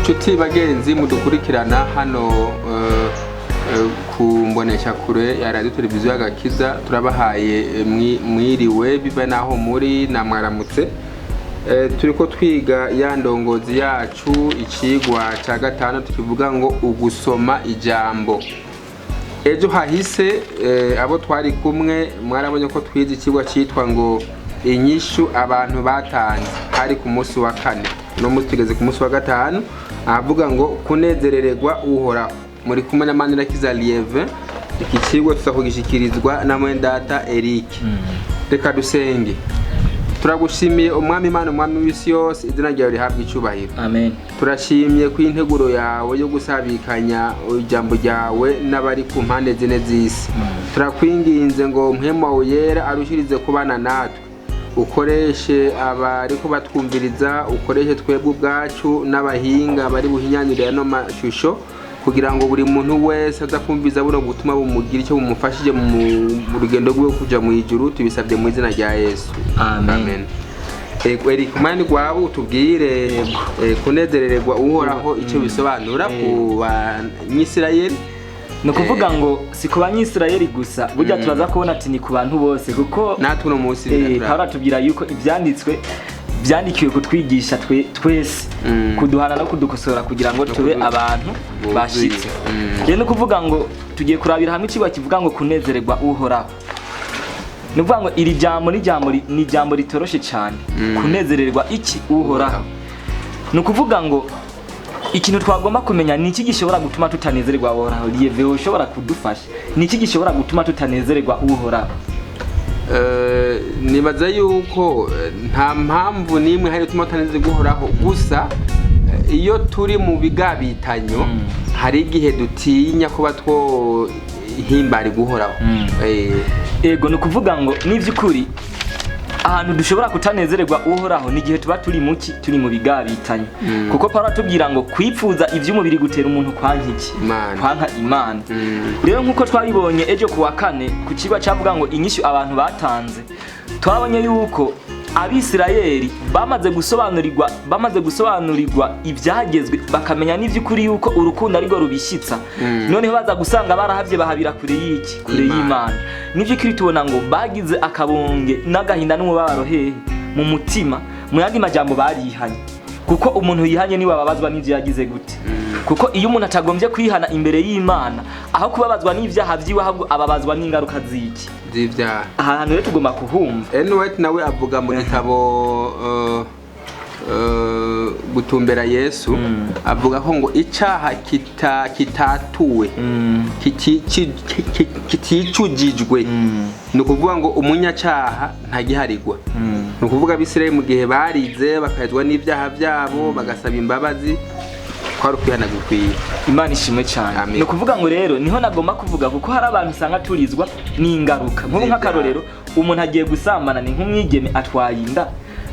Nshuti bagenzi mudukurikirana hano ku mboneshakure ya Radiyo Televiziyo y'Agakiza, turabahaye mwiriwe biva naho muri na mwaramutse. Turiko twiga ya ndongozi yacu, icigwa ca gatanu tukivuga ngo ugusoma ijambo. Ejo hahise abo twari kumwe mwarabonye ko twize ikigwa cyitwa ngo inyishu abantu batanze. Hari ku munsi wa kane, uno munsi tugeze ku munsi wa gatanu, ahavuga ngo kunezerererwa Uhoraho. Muri kumwe na Manirakiza Lieve. Iki kigwa tuza kugishikirizwa na mwendata Eric. Reka dusenge. Turagushimiye, Umwami Imana, Umwami w'isi yose, izina ryawe rihabwa icubahiro. Amen. Turashimye ko integuro yawe yo gusabikanya ijambo ryawe n'abari ku mpande zine z'isi. Turakwinginze ngo Mpwemu wawe Yera arushirize kubana natwe, ukoreshe abariko batwumviriza, ukoreshe twebwe ubwacu n'abahinga bari buhinyanyurire ano mashusho, kugira ngo buri muntu wese aza kumviza buno butumwa bumugira icyo bumufashije mu rugendo rwiwe kuja mu ijuru. Tubisabye mu izina rya Yesu. Amen. Ego, Eric, umwanya gwawe, utubwire kunezerererwa Uhoraho icyo bisobanura ku Banyisirayeli. Ni ukuvuga ngo si ku Banyisirayeli gusa, burya turaza kubona ati ni ku bantu bose, kuko natwe uno munsi Pawulo atubwira yuko ibyanditswe byandikiwe kutwigisha twese, kuduhana no kudukosora, kugira ngo tube abantu buzuye. bashitse. Rero ni ukuvuga ngo tugiye kurabira hamwe ikigwa kivuga ngo kunezererwa Uhoraho. Ni ukuvuga ngo iri jambo ni ijambo ritoroshe cyane. Kunezererwa iki? Uhoraho. Ni ukuvuga ngo ikintu twagomba kumenya ni iki gishobora gutuma tutanezererwa Uhoraho? Lieve, ushobora kudufasha? Ni iki gishobora gutuma tutanezererwa Uhoraho? Nibaza yuko nta mpamvu n'imwe hari ituma tutanezererwa Uhoraho. Gusa iyo turi mu bigabitanyo, hari igihe dutinya kuba twohimbarirwa Uhoraho. Ego, ni ukuvuga ngo n'iby'ukuri ahantu dushobora kutanezererwa Uhoraho ni igihe tuba turi muki? Turi mu bigabitanyo, kuko Pawulo atubwira ngo kwipfuza iby'umubiri gutera umuntu kwanka iki? Imana. Kwanka Imana. Rero nk'uko twabibonye ejo ku wa kane ku kigo cyavuga ngo inyishu abantu batanze, twabonye yuko Abisirayeli bamaze gusobanurirwa ibyagezwe, bakamenya n'iby'ukuri yuko urukundo arirwo rubishyitsa, noneho baza gusanga barahavye, bahabira kure y'iki? Kure Imana. y'Imana. N'iby'ukuri tubona ngo bagize akabonge n'agahinda n'umubabaro hehe? Mu mutima. Mu yandi majambo, barihanye, kuko umuntu yihanye niwe ababazwa n'ivyo yagize gute? Kuko iyo umuntu atagombye kwihana imbere y'Imana, aho kubabazwa n'ivyaha vyiwe, ahubwo ababazwa n'ingaruka z'iki? Z'ivyaha. Aha hantu rero tugomba kuhumva. Ellen White nawe avuga mu gitabo Gutumbera Yesu, avuga ko ngo icaha kitatuwe, kiticujijwe, ni ukuvuga ngo umunyacaha ntagiharigwa. Ni ukuvuga Abisirayeli mu gihe barize, bakahezwa n'ibyaha byabo, bagasaba imbabazi, kwari ukwihana gukwiye. Imana ishimwe cyane. Amen. Ni ukuvuga ngo rero niho nagomba kuvuga, kuko hari abantu usanga turizwa n'ingaruka nk'ubu. Z'ibyaha. Nk'akarorero, umuntu agiye gusambana, ni nk'umwigeme atwaye inda,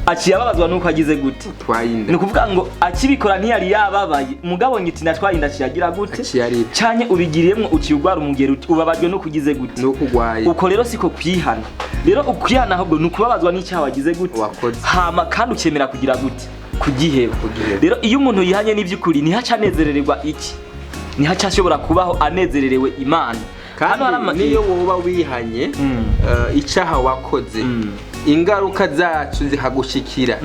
aciye ababazwa n'uko agize gute? Atwaye inda. Ni ukuvuga ngo akibikora ntiyari yababaye, mugabo nyiti natwaye inda, aciye agira gute? Aciye arira. Canke ubigiriyemwo, uciye ugwara umugero, uti ubabajwe n'uko ugize gute? Nuko ugwaye. Uko rero siko kwihana. Rero ukwihana ahubwo ni ukubabazwa n'icyaha wagize gute? Wakoze. Hama kandi ukemera kugira gute? Kugiheba. Kugiheba. Rero iyo umuntu yihanye n'iby'ukuri, niho aca anezerererwa iki? Niho aca ashobora kubaho anezererewe Imana. Hano hari Kandi niyo woba wihanye, icaha wakoze, ingaruka zacu zikagushikira,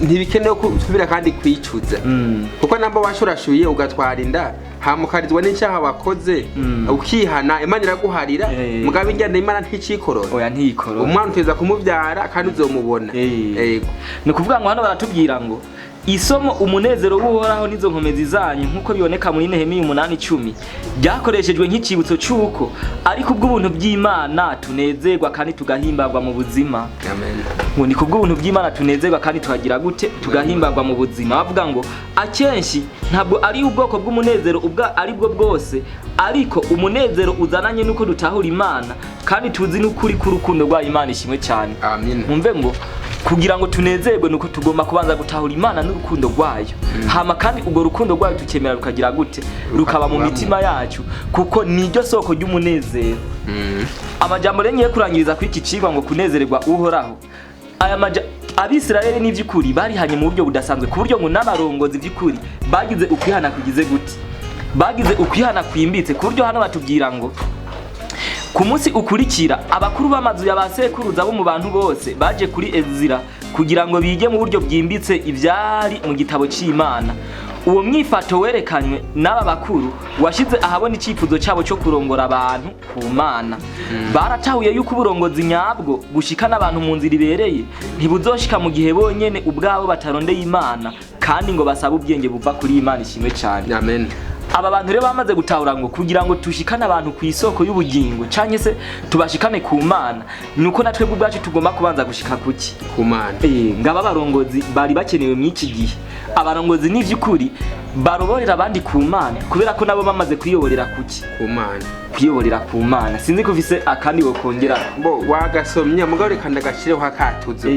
ntibikenewe ko usubira kandi kwicuza, kuko namba washurashuye ugatwara inda, hamukarizwa n'icyaha wakoze, ukihana, Imana iraguharira. Mugabo injyana Imana nticikorora. Oya, ntiyikorora. Umwana uteza kumubyara kandi uzomubona. Yego. Ni ukuvuga ngo hano baratubwira ngo isomo umunezero w'Uhoraho n'izo nkomezi zanyu, nk'uko biboneka muri Nehemiya 8:10, ryakoreshejwe nk'icibutso c'uko ariko ubw'ubuntu bw'Imana tunezerwa kandi tugahimbarwa mu buzima. Amen. Ngo ni kubw'ubuntu bw'Imana tunezerwa kandi tukagira gute? Tugahimbarwa mu buzima. Bavuga ngo akenshi ntabwo ari ubwoko bw'umunezero ubwo ari bwo bwose, ariko umunezero uzananye n'uko dutahura Imana kandi tuzi n'ukuri k'urukundo rwayo. Imana ishimwe cyane. Amin. Mwumve ngo kugira ngo tunezerwe nuko tugomba kubanza gutahura Imana n'urukundo rwayo, hama kandi urwo rukundo rwayo tukemera rukagira gute? Rukaba mu Rukatubamo. mitima yacu, kuko niryo soko ry'umunezero. Amajambo rero ngiye kurangiriza kuri iki cigwa ngo kunezererwa Uhoraho, aya maja Abisirayeli n'ivy'ukuri barihanye mu buryo budasanzwe, ku buryo ngo n'abarongozi by'ukuri bagize ukwihana kugize gute, bagize ukwihana kwimbitse, ku buryo hano batubwira ngo ku munsi ukurikira abakuru b'amazu ya ba sekuruza bo mu bantu bose baje kuri Ezira kugira ngo bige mu buryo bwimbitse ivyari mu gitabo c'Imana. Uwo mwifato werekanywe n'aba bakuru washize ahabona icyifuzo cyabo cyo kurongora abantu ku Mana. Baratahuye yuko uburongozi nyabwo gushikana abantu mu nzira ibereye ntibuzoshika mu gihe bonyene ubwabo batarondeye Imana kandi ngo basabe ubwenge buva kuri Imana. Ishimwe cyane. Amen. Aba bantu rero bamaze gutahura ngo kugira ngo tushikane abantu ku isoko y'ubugingo canke se tubashikane ku Mana, nuko natwe ubwacu tugomba kubanza gushika kuki? Ku Mana. Ngaba abarongozi bari bakenewe mw'iki gihe. Abarongozi ni vy'ukuri baroborera abandi ku Mana, kubera ko nabo bamaze kwiyoborera kuki? Ku Mana. Kwiyoborera ku Mana. Sinzi ko ufise akandi wokongera. Bo wagasomye, mugabo reka ndagashireho akatuzo.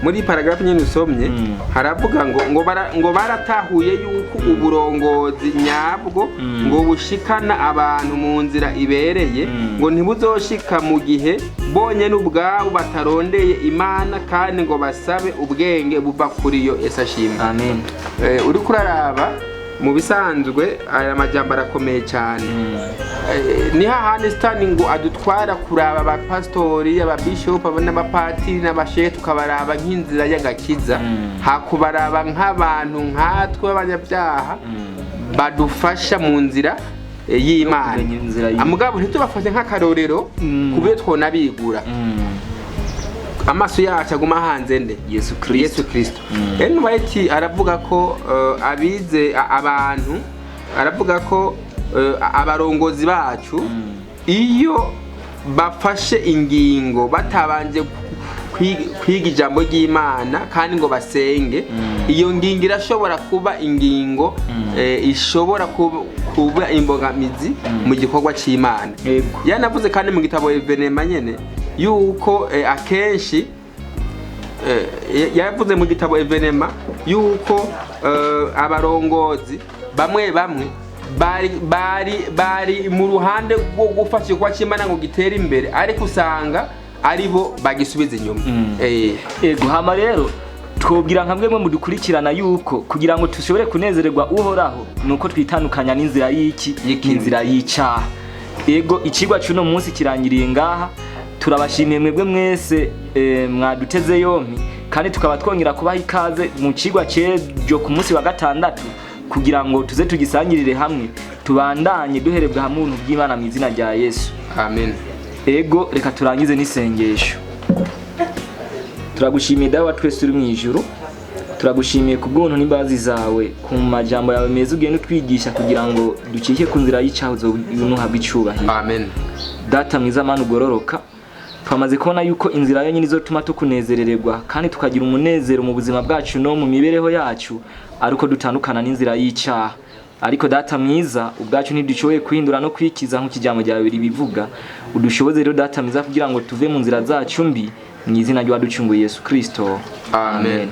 Muri paragraphe nyine usomye, haravuga ngo baratahuye yuko uburongozi nyabwo ngo bushikana abantu mu nzira ibereye, ngo ntibuzoshika mu gihe bonyene ubwabo batarondeye Imana kandi ngo basabe ubwenge buva kuri yo. Ese ashimwe. Amen. Uriko uraraba mu bisanzwe aya majambo arakomeye cyane. Ni hahandi Sitani ngo adutwara kuraba abapasitori, ababishopu, n'abapatiri, n'abashehe, tukabaraba nk'inzira y'agakiza, hakubaraba nk'abantu nkatwe b'abanyabyaha badufasha mu nzira y'Imana. Kumenya inzira y'Imana. Mugabo ntitubafashe nk'akarorero ku buryo twonabigura. Amaso yacu aguma hanze nde? Yesu Kristo. Yesu Kristo. Ellen White aravuga ko abize abantu, aravuga ko abarongozi bacu iyo bafashe ingingo batabanje kwiga ijambo ry'Imana kandi ngo basenge, iyo ngingo irashobora kuba ingingo ishobora kuba imbogamizi mu gikorwa cy'Imana. Yanavuze kandi mu gitabo Événements nyene yuko akenshi yavuze mu gitabo Événements yuko abarongozi bamwe bamwe bari mu ruhande rwo gufasha igikorwa cy'Imana ngo gitere imbere, ariko usanga ari bo bagisubiza inyuma. Ego, hama rero twobwira nka mwebwe mudukurikirana yuko kugira ngo dushobore kunezererwa Uhoraho nuko twitandukanya n'inzira y'iki? Y'ikibi. N'inzira y'icaha. Ego, icigwa c'uno munsi kirangiriye ngaha. Turabashimiye mwebwe mwese mwaduteze yompi, kandi tukaba twongera kubaha ikaze mu cigwa c'ejo ku munsi wa gatandatu kugira ngo tuze tugisangirire hamwe, tubandanye duherebwa hamwe ubuntu bw'Imana mu izina rya Yesu. Amen. Ego, reka turangize n'isengesho. Turagushimiye Dawe wa twese uri mu ijuru, turagushimiye ku bw'ubuntu n'imbabazi zawe, ku majambo yawe meza ugenda utwigisha kugira ngo ducike ku nzira y'icyaha, unuhabwe icubahiro. Amen. Data mwiza, Mana ugororoka, twamaze kubona yuko inzira yonyine izotuma tukunezerererwa kandi tukagira umunezero mu buzima bwacu no mu mibereho yacu ari uko dutandukana n'inzira y'icyaha. Ariko Data mwiza, ubwacu ntidushoboye kwihindura no kwikiza nk'uko ijambo ryawe ribivuga. Udushoboze rero, Data mwiza, kugira ngo tuve mu nzira zacu mbi, mu izina ry'uwaducunguye Yesu Kristo. Amen.